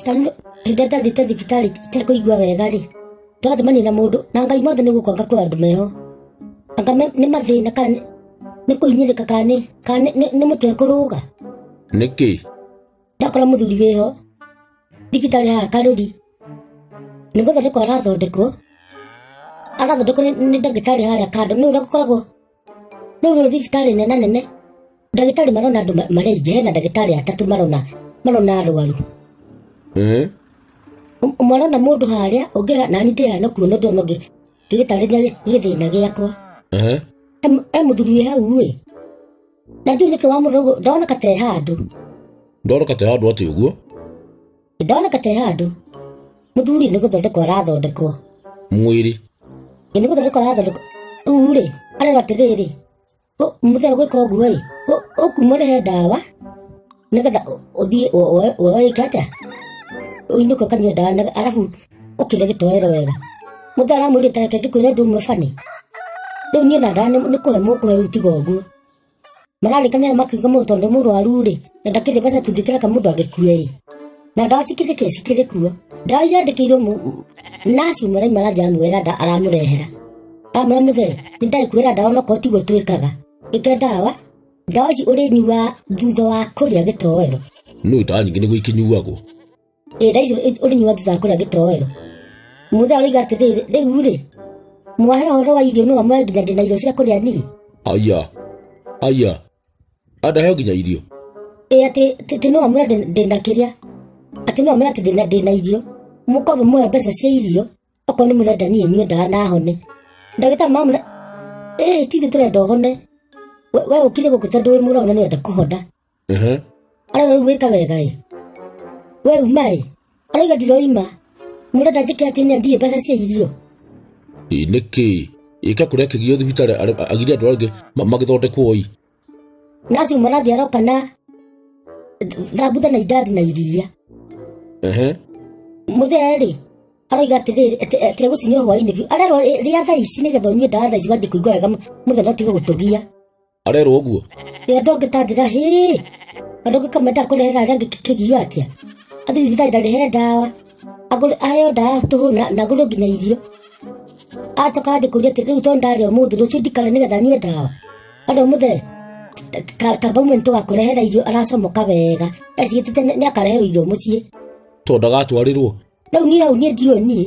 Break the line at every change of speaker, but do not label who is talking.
Hĩndĩ ĩrĩa ndathiĩte thibitarĩ itekũigua wega rĩ, twacemania na mũndũ na Ngai mothe nĩ gũkwanga kwĩ andũ meho. Anga nĩ mathĩna kana nĩ kũhinyĩrĩka kana nĩ mũtwe kũrũga.
Nĩkĩ?
Ndakora mũthuri wĩho thibitarĩ haha Karũri, nĩ gũthondekwo arathondekwo, arathondekwo nĩ ndagĩtarĩ harĩa kando. Nĩ ũrĩa gũkoragwo, nĩ ũrĩa thibitarĩ nene nene, ndagĩtarĩ marona andũ marĩ aingĩ, hena ndagĩtarĩ atatũ marona arwaru. Ũmwe arona mũndũ harĩa, ũngĩ nani ndĩ haha no kuona ndĩrona ũngĩ ngĩgĩtarĩria gĩthĩna gĩakwa. He mũthuri wĩ hau ĩ, na ndiũĩ nĩkĩ wamũrora ũguo, ndona ta e handũ.
Ndona ta e handũ atĩ ũguo?
Ndona ta e handũ. Mũthuri nĩ gũthondekwo arathondekwo.
Mwĩrĩ?
Ĩ nĩ gũthondekwo arathondekwo. Rĩu rĩ, arerwo atĩrĩrĩ, mũthee ũgwĩka ũguo ĩ, ũkuma ũrĩhe ndawa, nĩgetha ũthiĩ wĩke atĩa? Ũinũke ũkanyue ndawa arabu ũkĩrĩe gĩtoero wega. Mũthee aramwĩrire ta reke ngĩkwĩre ũndũ ũmwe bani. Rĩu niĩ ona ndawa nĩ kũhe mũkũhe rĩu tiga ũguo. Mararĩkanĩra makiuga mũndũ tondũ nĩ mũrwaru rĩ, na ndakĩrĩ mbeca tũngĩkĩreka mũndũ agĩkue ĩ. Na ndawa cikĩrĩ kĩ? Cikĩrĩ kuo. Ndawa iria andĩkĩirwo naci ũmwe arauma arathiĩ aramwĩra aramũrehera. Aramwĩra mũthee, nĩ ndagĩkwĩra ndawa onokorwo tiguo twĩkaga. Ĩke ndawa, ndawa ici ũrĩnyuaga thutha wa kũrĩa gĩtoero.
Nĩ ndawa nyingĩ nĩguo ikĩnyuagwo.
Ĩ ndawa ici ũrĩnyuaga thutha wa kũrĩa gĩtoero. Mũthee aroiga atĩrĩrĩ, rĩu rĩ, mwahe ũhoro wa irio no amũhe nginya ndĩna irio cia kũrĩa niĩ.
Aya, aya, andaheo nginya irio.
Ĩ atĩ no amwĩre ndĩna kĩrĩa, atĩ no amwĩre atĩ ndĩna irio. Mũkwamba mũhe mbeca cia irio, okorwo nĩ mũrenda niĩ nyue ndawa na hone. Ndagĩtarĩ mamwĩra, ĩ ti ithuĩ tũrenda ũhone. We ũkire gũkũ tondũ wĩ mũrwaru na nĩ ũrenda kũhona. Arerwo rĩu wĩka wega ĩ. We uma ĩ. Arauga ndiroima. Mũrenda njĩke atĩ niĩ ndirĩ mbeca cia irio.
Ĩ nĩkĩ? Ĩka kũrĩa kĩgio thibitarĩ agiria andũ angĩ magĩthondekwo ĩ.
Nacio marathiĩ aroka na thambutha na indathi na iria. Mũthee rĩ, aroiga atĩrĩrĩ, atĩ egũcinyua hwaĩ-inĩ biũ. Arerwo rĩa thaa ici nĩgetha ũnyue ndawa thaa ici wanjie kũigua wega mũthenya ũtige gũtũgia.
Arerwo ũguo?
Ĩ andũ angĩ ta njĩra, hĩ, andũ angĩ kamendaga kũrehera arĩa angĩ kĩgio atĩa? Athiĩ thibitarĩ ndarĩhe ndawa, agũre, aheo ndawa tũhũ na agũrĩrwo nginya irio. Acoka aranjia kũria atĩ rĩu tondũ ndarĩa ũmũthĩ rũciũ ndikare nĩgetha nyue ndawa. Andũ mũthee, ta baume nĩtũgakũrehera irio, aracomoka wega. Ecigĩtĩte nĩ akareherwo irio mũciĩ.
Tondũ ndagatwarĩrwo.
Rĩu niĩ hau niĩ ndiũĩ niĩ.